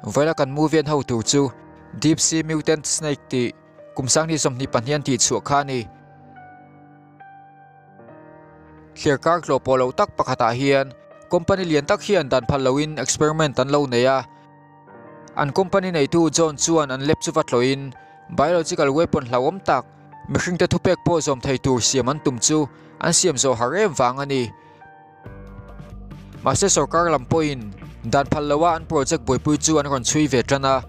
Vawiina kan movie an ho tur chu Deep Sea Mutant Snake tih kum sanghnih 22 an tih chhuah kha a ni. Thliar kar tlawh pawh loh tak pakhatah hian company lian tak hian dan phal loin experiment an lo nei a. An company neitu John chuan an lab chu va tlawhin biological weapon hlauhawm tak mihringte thupek pawh zawm thei tur siam an tum chu an siam zawh har em vang a ni. Mahse sorkar lam pawhin dan phal loa an project buaipui chu an rawn chhui ve tan a,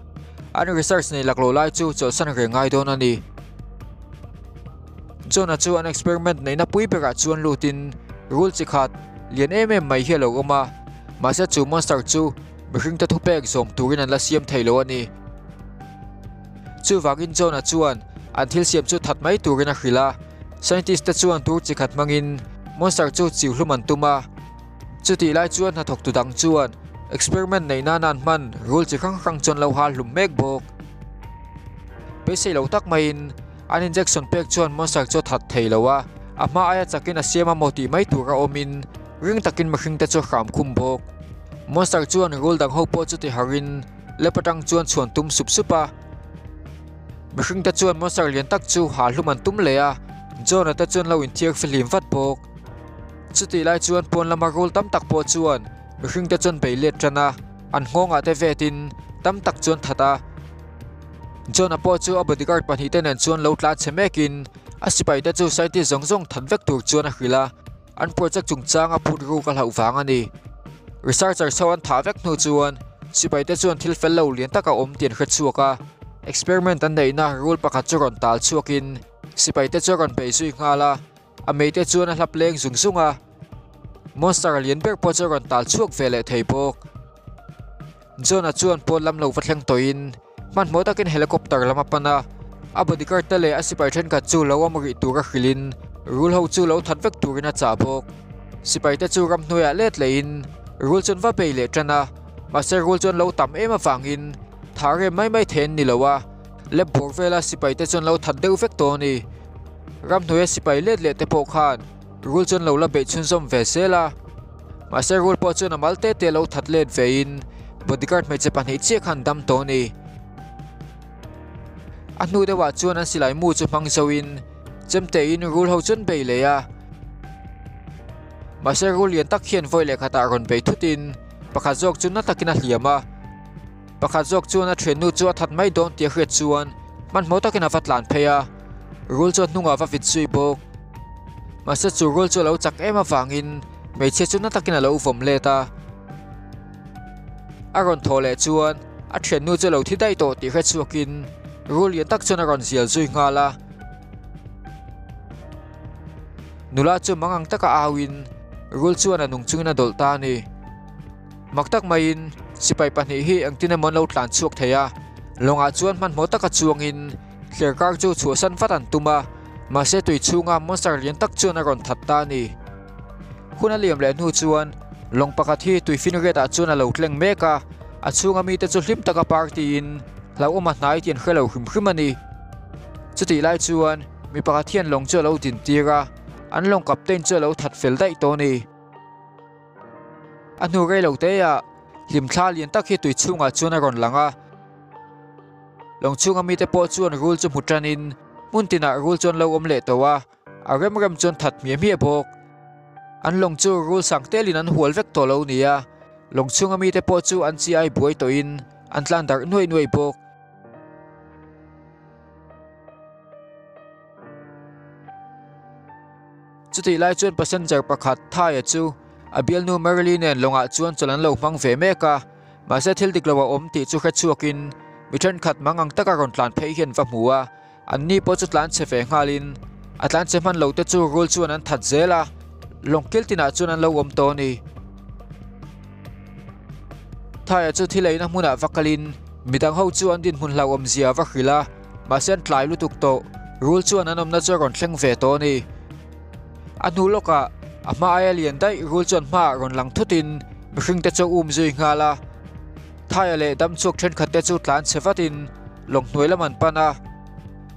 an research nei laklawh lai chu chawlhsan reng ngai dawn a ni. John-a chu an experiment neihna pui berah chuan lutin rul chi khat lian em em mai hi a lo awm a, mahse chu monster chu mihringte thupek zawm turin an la siam thei lo a ni. Chuvangin John-a chuan an thil siam chu that mai turin a hrilh a, scientist te chuan tur chi khat hmangin monster chu chiu hlum an tum a. Chutih lai chuan hnathawktu dang chuan experiment neih nana an hman rul chi hrang hrang chuan lo hal hlum mek bawk. Beisei lo tak maiin an injection pek chuan monster chu a that thei lo a, a hma aia chakin a siam a maw tih mai tura awmin ring takin mihring te chu a hram khum bawk. Monster chuan rul dang ho pawh chu ti harin lep atang chuan chhuan tum sup sup a. Mihring te chuan monster lian tak chu ha hlum an tum leh a, John-a te chuan lo inthiar fihlim vat bawk. Chutih lai chuan pawn lama rul tam tak pawh chuan mihring te chuan bei let tan a, an nghawngah te vetin tam tak chuan that a. John-a pawh chu a bodyguard pahnih te nen chuan lo tlan chhe mekin a sipai te chu scientist zawng zawng that vek tur chuan a hrilh a, an project chungchang a phut ruk a hlauh vang a ni. Researchers ho an thah vek hnu chuan sipai te chuan thil fel lo lian tak a awm tih an hre chhuak a, experiment an neihna rul pakhat chu rawn tal chhuakin sipai te chu a rawn bei zui nghal a. A mei te chuan a hlap leng zung zung a, monster lian ber pawh chu a rawn tal chhuak ve leh thei bawk. John-a chuan pawn lam lo va thleng tawhin hmanhmawh takin helicopter lam a pan a, a bodyguard te leh a sipai thenkhat chu lo awm rih tura hrilhin rul ho chu lo that vek turin a chah bawk. Sipai te chu ramhnuaiah let lehin rul chuan va bei leh tan a, mahse rul chuan lo tam em avangin thah rem mai mai thei an ni lo a. Lep bawr vela sipai te chuan lo that deuh vek tawh a ni. Ramhnuaia sipai let leh te pawh khan rul chuan lo la beih chhunzawm ve zel a. Mahse rul pawh chuan a mal te te lo that let vein bodyguard hmeichhe pahnih chiah khan dam tawh a ni. A hnu deuhah chuan an silai mu chu hmang zoin chemtein rul ho chuan bei leh a. Mahse rul lian tak hian vawi leh khatah rawn bei thutin pakhat zawk chu na takin a hliam a. Pakhat zawk chuan a thiannu chu a that mai dawn tih a hriat chuan hmanhmawh takin a va tlan phei a, rul chu a hnungah va vit zui bawk. Mahse chu rul chu a lo chak em avangin hmeichhia chu na takin a lo vawm let a. A rawn thawh leh chuan a thiannu chu a lo thi daih tawh tih hre chhuakin rul lian tak chuan a rawn zial zui nghal a. Nula chu mangang taka auin rul chuan a nung chungin a dawlh ta a ni. Mak tak maiin sipai pahnih hi engtin emaw an lo tlan chhuak thei a, lawngah chuan hmanhmawh taka chuangin thler kar chu chhuahsan vat an tum a, mahse tui chhunga monster lian tak chuan a rawn that ta a ni. Hun a liam leh hnu chuan lawng pakhat hi tui finriat ah chuan a lo tleng mek a, a chhunga mite chu hlim taka party in hlauhawm a hnai tih an hre lo hrim hrim a ni. Chutih lai chuan mi pakhat hian lawng chu a lo din tir a, an lawng captain chu a lo that fel daih tawh a ni. A hnu rei lo te ah hlimthla lian tak hi tui chhungah chuan a rawn lang a, lawng chhunga mite pawh chuan rul chu hmu tanin hmun tinah rul chuan lo awm leh tawh a, a rem rem chuan that hmiah hmiah bawk. An lawng chu rul sang telin an hual vek tawh lo ni a, lawng chhunga mite pawh chu an chi ai buai tawhin an tlan darh nuaih nuaih bawk. Chutih lai chuan passenger pakhat Thai-a chu a bialnu Merly nen lawngah chuan chawlh an lo hmang ve mek a, mahse thil dik lo a awm tih chu hre chhuakin mi thenkhat mang ang taka rawn tlan phei hian va hmu a, an ni pawh chu tlan chhe ve nghalin a tlan chhe hman lo te chu rul chuan an that zel a, lawng kil tinah chuan an lo awm tawh a ni. Thai-a chu thil eina hmunah va kalin midang ho chu an dinhmun hlauhawm zia va hrilh a, mahse an tlai lutuk tawh, rul chuan an awmna chu a rawn thleng ve tawh a ni. A hnu lawkah a hma aia lian daih rul chuan hmaah rawn lang thutin mihring te chu a um zui nghal a, Thai-a leh damchhuak thenkhat te chu tlan chhe vatin lawng hnuai lam an pan a,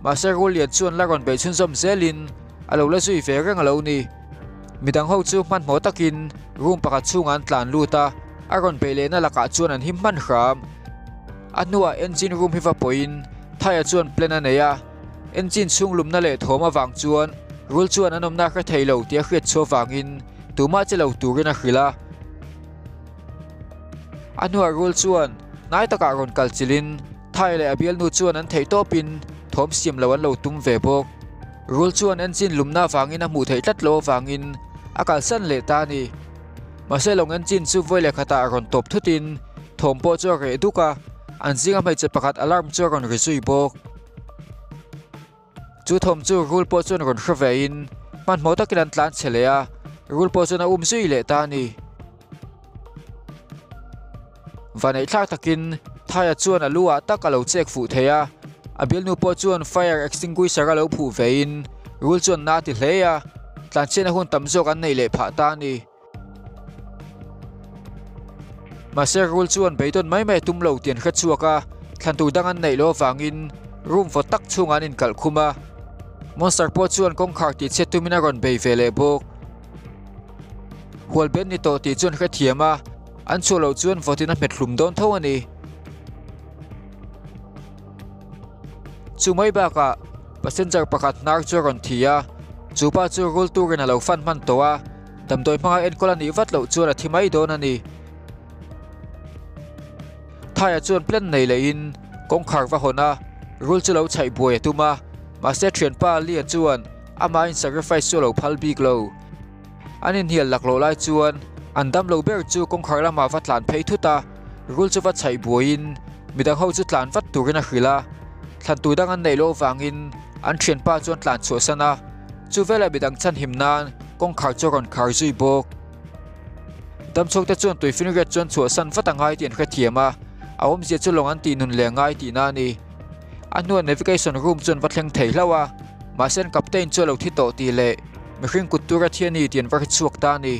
mahse rul lian chuan la rawn beih chhunzawm zelin a lo la zui ve reng a lo ni. Midang ho chu hmanhmawh takin room pakhat chhungah an tlan lut a, a rawn beih lehna lakah chuan an him hman hram. A hnuah engine room hi va pawhin Thaya chuan plan a nei a, engine chhung lumna leh thawm avang chuan rul chuan an awmna a hre thei lo tih a hriat chhuah avangin tumah che lo turin a hrilh a. A hnuah rul chuan hnai takah rawn kal chilhin Thaya leh a bialnu chuan an theih tawpin thawm siam lo an lo tum ve bawk. Rul chuan engine lumna avangin a hmuh theih tlat lo avangin a kalsan leh ta a ni. Mahse lawng engine chu vawi leh khatah a rawn tawp thutin thawm pawh chu a reh duk a, an zinga hmeichhe pakhat alarm chu a rawn ri zui bawk. Chu thawm chu rul pawh chuan rawn hre vein hmanhmawh takin an tlan chhe leh a, rul pawh chuan a um zui leh ta a ni. Vaneihthlak takin Thaia chuan a lu ah tak a lo chek fuh thei a, a bialnu pawh chuan fire extinguisher a lo phuh vein rul chuan na a ti hle a, tlanchhiatna hun tam zawk an neih leh phah ta a ni. Mahse rul chuan beidawn mai mai a tum lo tih an hre chhuak a, thlan tur dang an neih loh avangin room vawt tak chhungah an inkalh khum a, monster pawh chuan kawngkhar tihchhiat tumin a rawn bei ve leh bawk. Hualben ni tawh tih chuan hrethiam a, an chhuah loh chuan vawtin a hmet hlum dawn tho a ni. Chu mai bakah passenger pakhat hnar chu a rawn thi a, chu pa chu rul turin a lo fan hman tawh a, damdawi hmanga enkawl a nih vat loh chuan a thi mai dawn a ni. Thaia chuan plan nei lehin kawngkhar va hawn a, rul chu lo chhaih buai a tum a, mahse thianpa Lia chuan Amah in sacrifice chu a lo phal bik lo. An inhnial laklawh lai chuan an dam lo ber chu kawngkhar lamah va tlan phei thut a, rul chu va chhaih buaiin midang ho chu tlan vat turin a hrilh a. Thlan tur dang an neih loh avangin an thianpa chuan tlan chhuahsan a, chu velah midang chhanhim nan kawngkhar chu a rawn khar zui bawk. Damchhuakte chuan tuifinriat chuan chhuahsan vat a ngai tih an hrethiam a, a awmzia chu lawng an tih nun leh ngai tihna a ni. A hnuah navigation room chuan va thleng thei hlauh a, mahse an captain chu a lo thi tawh tih leh mihring kut tura thi a ni tih an va hre chhuak ta a ni.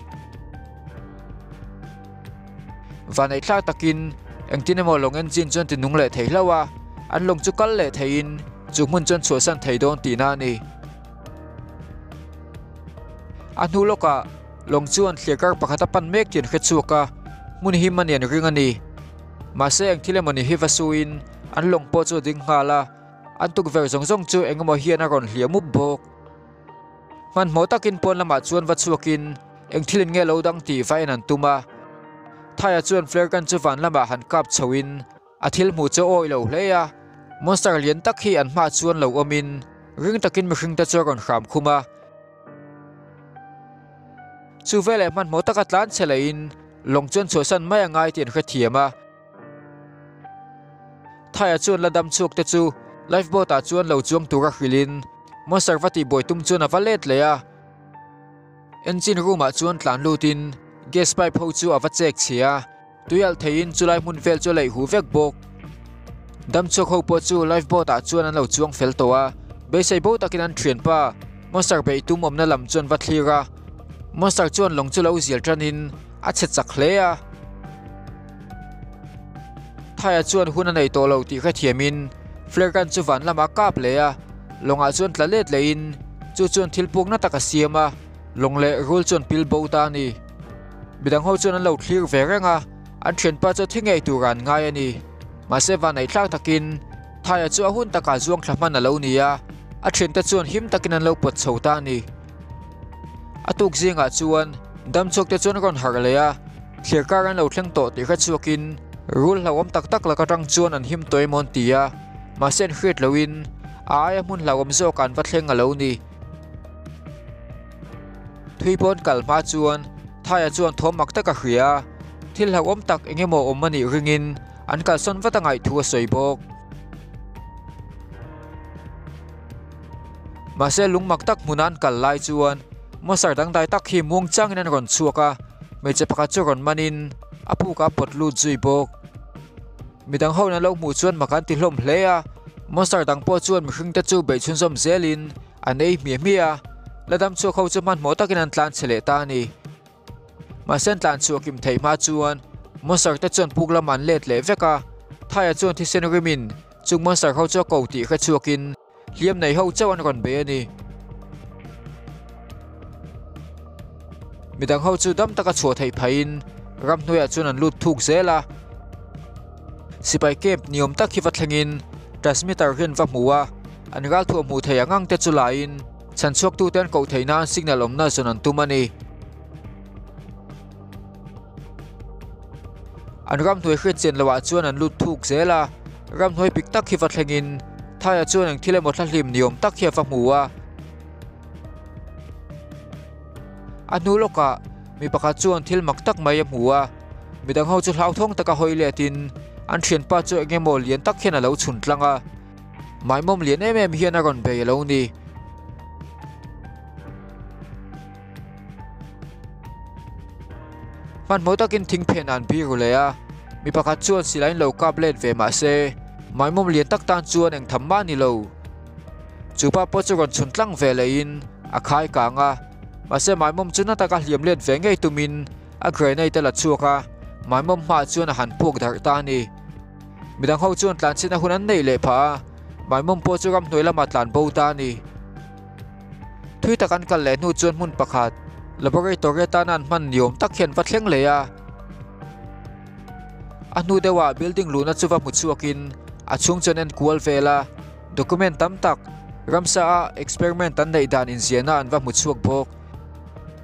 Vaneihthlak takin engtin emaw lawng engine chuan ti nung leh thei hlauh a, an lawng chu kal leh theiin chu hmun chuan chhuahsan thei dawn tihna a ni. A hnu lawkah lawng chuan thliar kar pakhat a pan mek tih an hre chhuak a, hmun him a ni an ring a ni. Mahse eng thil emaw ni hi va suin an lawng pawh chu a ding nghal a, an tukverh zawng zawng chu eng emaw hian a rawn hliah mup bawk. Hmanhmawh takin pawn lamah chuan va chhuakin eng thil in nge lo dang tih va en an tum a. Thaia chuan flare gun chu van lamah han kap chhoin a thil hmuh chu a awih lo hle a, monster lian tak hi an hmaah chuan lo awmin ring takin mihring te chu a rawn hram khum a. Chu veleh hmanhmawh taka tlan chhe lehin Lawng chuan chhuahsan mai a ngai tih an hrethiam a. Thaia chuan la dam chhuak te chu life boat ah chuan lo chuang tura hrilhin monster va tihbuai tum chuan a va let leh a. Engine room ah chuan tlan lutin gas pipe ho chu a va chek chhia a, tui alh theiin chulai hmun vel chu a leih huh vek bawk. Dam chhuak ho pawh chu life boat ah chuan an lo chuang fel tawh a, beisei bo takin an thianpa monster beih tum awmna lam chuan va thlir a. Monster chuan lawng chu lo zial tanin a chhe chak hle a. Thaia chuan hun a nei tawh lo tih hrethiamin flare gun chu van lamah a kap leh a, lawngah chuan tla let lehin chu chuan thil pukna tak a siam a, lawng leh rul chuan pil bo ta a ni. Midang ho chuan an lo thlir ve reng a, an thianpa chu thi ngei tur an ngai a ni. Mahse vaneihthlak takin Thaia chu a hun takah zuang thla hman a lo ni a, a thiante chuan him takin an lo pawt chho ta a ni. A tuk zingah chuan damchhuak te chuan rawn harh leh a, thlir kar an lo thleng tawh tih hre chhuakin rul hlauhawm tak tak lak atang chuan an him tawh emaw an ti a, mahse an hriat lohin a aia hmun hlauhawm zawkah an va thleng a lo ni. Thui pawn kal hma chuan Thaia chuan thawm mak tak a hria a, thil hlauhawm tak eng emaw awm a nih ringin an kalsawn vat a ngaih thu a sawi bawk. Mahse lung mak tak hmuna an kal lai chuan monster dangdai tak hi muang changin an rawn chhuak a, hmeichhe pakhat chu rawn manin a pukah a pawt lut zui bawk. Midang ho in an lo hmuh chuan mak an ti hlawm hle a, monster dang pawh chuan mihring te chu beih chhunzawm zelin an ei hmiah hmiah a, la dam chhuak ho chu hmanhmawh takin an tlan chhe leh ta a ni. Mahse an tlan chhuah kim theih hma chuan monster te chuan puk lamah an let leh vek a, Thaia chuan thisen rimin chung monster ho chu a ko tih hre chhuakin hliam nei ho chauh an rawn bei a ni. Midang ho chu dam taka chhuah theih phaiin ramhnuaiah chuan an lut thuk zel a. Sipai camp ni awm tak hi va thlengin transmitter hi an va hmu a, an ralthuam hmuh theih ang ang te chu laiin chhanchhuaktute an koh theih nan signal awmna zawn an tum a ni. An ramhnuai hriatchian loh ah chuan an lut thuk zel a, ramhnuai pik tak hi va thlengin Thaia chuan eng thil emaw thlahlim ni awm tak hi a va hmu a. A hnu lawkah mi pakhat chuan thil mak tak mai a hmu a, midang ho chu hlauthawng taka hawi letin an thianpa chu eng emaw lian tak hian a lo chhun tlang a, maimawm lian em em hian a rawn bei a lo ni. Hmanhmawh takin thing phen an bir ru leh a, mi pakhat chuan silai in lo kap let ve mah se maimawm lian tak tan chuan eng tham mah a ni lo. Chu pa pawh chu rawn chhun tlang ve leh in a khai kang a, mahse maimawm chu na taka hliam let ve ngei tumin a grenade a la chhuak a, maimawm hmaah chuan a han puak darh ta a ni. Midang ho chuan tlanchhitna hun an neih leh phah a, maimawm pawh chu ramhnuai lamah tlan bo ta a ni. Thui tak an kal leh hnu chuan hmun pakhat laboratory atana an hman ni awm tak hian va thleng leh a. A hnu deuhah building luhna chu va hmu chhuakin a chhung chuan en kual vel a, document tam tak ramsa a experiment an neih dan inziahna an va hmu chhuak bawk.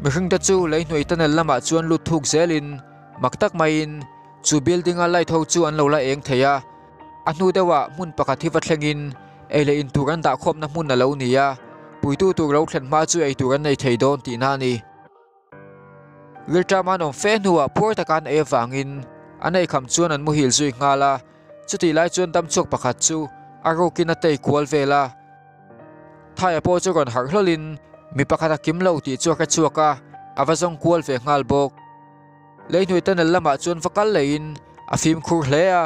Mihring te chu lei hnuai tunnel lamah chuan lut thuk zelin mak tak maiin chu building a light ho chu an lo la eng thei a. A hnu deuhah hmun pakhat hi va thlengin ei leh in tur an dahkhawmna hmun a lo ni a, puitu tur lo thlen hma chu ei tur an nei thei dawn tihna a ni. Rilṭam an awm fe hnuah phuar taka an ei avangin an eikham chuan an muhil zui nghal a, chutih lai chuan damchhuak pakhat chu a rukin a tei kual vel a. Thaia pawh chu rawn harh hlawlhin mi pakhat a kim lo tih chu a hre chhuak a, a va zawng kual ve nghal bawk. Leihnuai tunnel lamah chuan va kal leiin a fimkhur hle a.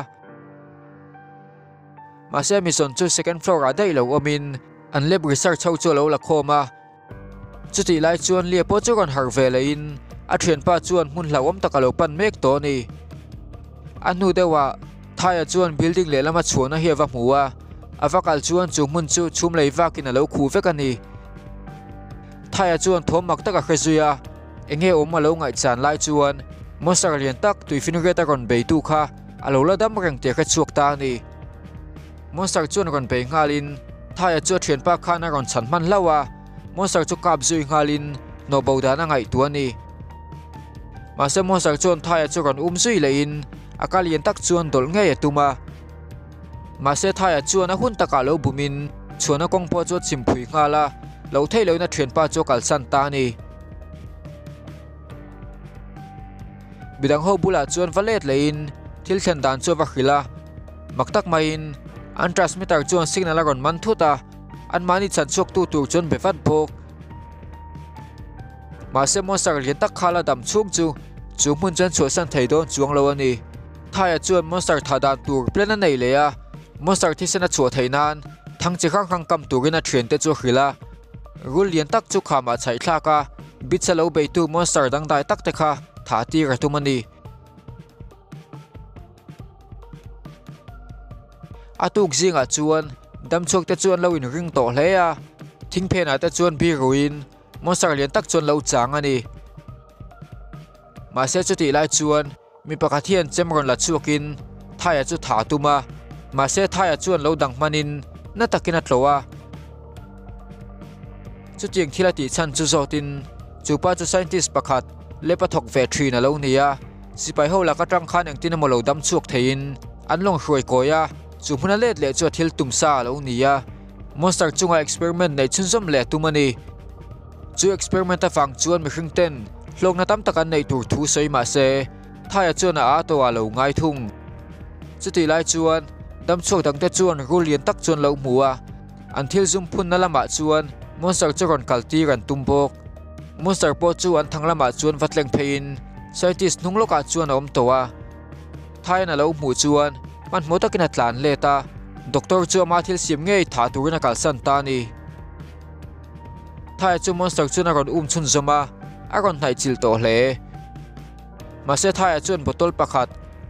Mahse mission chu second floor ah daih lo awmin an lab research ho chu a lo la khawm a. Chutih lai chuan Lia pawh chu rawn harh ve leiin a thianpa chuan hmun hlauhawm tak a lo pan mek tawh a ni. A hnu deuhah Thaia chuan building lehlama chhuahna hi a va hmu a, a va kal chuan chu hmun chu chhum lei vakin a lo khuh vek a ni. Thaia chuan thawm mak tak a hre zui a. Enge awm a lo ngaihchan lai chuan monster lian tak tuifinriat a rawn beitu kha a lo la dam reng tih a hre chhuak ta a ni. Monster chuan rawn bei nghalin Thaia chu a thianpa khan a rawn chhan hman hlauh a, monster chu kap zui nghalin hnawh bo dan a ngaihtuah a ni. Mahse monster chuan Thaia chu rawn um zui lehin a ka lian tak chuan dawlh ngei a tum a. Mahse Thaia chuan a hun takah lo bumin chhuahna kawng pawh chu a chhimphui nghal a, lo theih lohin a thianpa chu a kalsan ta a ni. Midang ho bulah chuan va let lehin thil thlen dan chu a va hrilh a, mak tak maiin an transmitter chuan signal a rawn man thut a, anmahni chhan chhuaktu tur chuan be vat bawk. Mahse monster lian tak kha la dam chhung chu chu hmun chuan chhuahsan thei dawn chuang lo a ni. Thaia chuan monster thah dan tur plan a nei leh a, monster thisen a chhuah theih nan thang chi hrang hrang kam turin a thiante chu a hrilh a. Rul lian tak chu khamah chhaih thlak a, Bitsa lo beitu monster dangdai tak te kha thah tir a tum a ni. A tuk zingah chuan damchhuak te chuan lo inring tawh hle a, thing phenah te chuan bir ruiin monster lian tak chuan lo chang a ni. Mahse chutih lai chuan mi pakhat hian chem rawn la chhuakin Thaia chu thah a tum a, mahse Thaia chuan lo dang hmanin na takin a tlawh a. Chutiang thil a tih chhan chu zawtin chu pa chu scientist pakhat lep a thawk ve thin a lo ni a, sipai ho lak atang khan engtin emaw lo dam chhuak theiin an lawng hruai kawi a, chu hmuna let leh chu a thil tum sa a lo ni a, monster chunga experiment neih chhunzawm leh a tum a ni. Chu experiment avang chuan mihring ten hlawkna tam tak an neih tur thu sawi mah se, Thaia chuan a aa tawh ah lo ngai thung. Chutih lai chuan damchhuak dangte chuan rul lian tak chuan lo hmu a, an thil zum phunna lamah chuan monster chu rawn kal tir an tum bawk. Monster pawh chu an thang lamah chuan va tleng pheiin scientist hnung lawkah chuan a awm tawh a. Thaian a lo hmuh chuan hmanhmawh takin a tlan let a, doctor chu ama thil siam ngei thah turin a kalsan ta a ni. Thaia chu monster chuan a rawn um chhunzawm a, a rawn hnaih chilh tawh hle. Mahse Thaia chuan bottle pakhat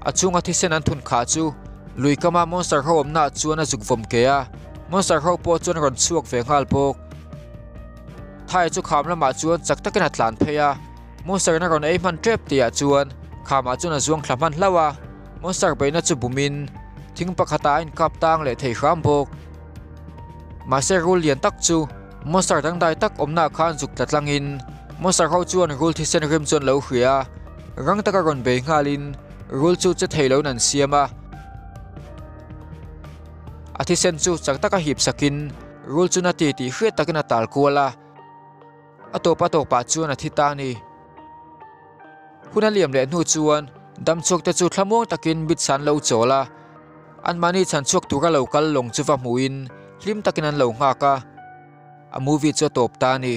a chhunga thisen an thun khah chu lui kama monster ho awmnaah chuan a zuk vawm ke a, monster ho pawh chuan a rawn chhuak ve nghal bawk. Thaia chu kham lamah chuan chak takin a tlan phei a, monster in a rawn ei hman tep tihah chuan khamah chuan a zuang thla hman hlauh a, monster beihna chu bumin Thing pakhatah a inkap tang leh thei hram bawk. Mahse rul lian tak chu monster dangdai tak awmnaah khan zuk tla tlangin monster ho chuan rul thisen rim chu an lo hria a, rang taka rawn bei nghalin rul chu che thei loin an siam a. A thisen chu chak taka hip sakin rul chu na ti tih hriat takin a tal kual a, a tawp a tawpah chuan a thi ta a ni. Hun a liam leh hnu chuan damchhuak te chu thlamuang takin mit san lo chawl a, anmahni chhanchhuak tura lo kal lawng chu va hmuhin hlim takin an lo nghak a, a movie chu a tawp ta a ni.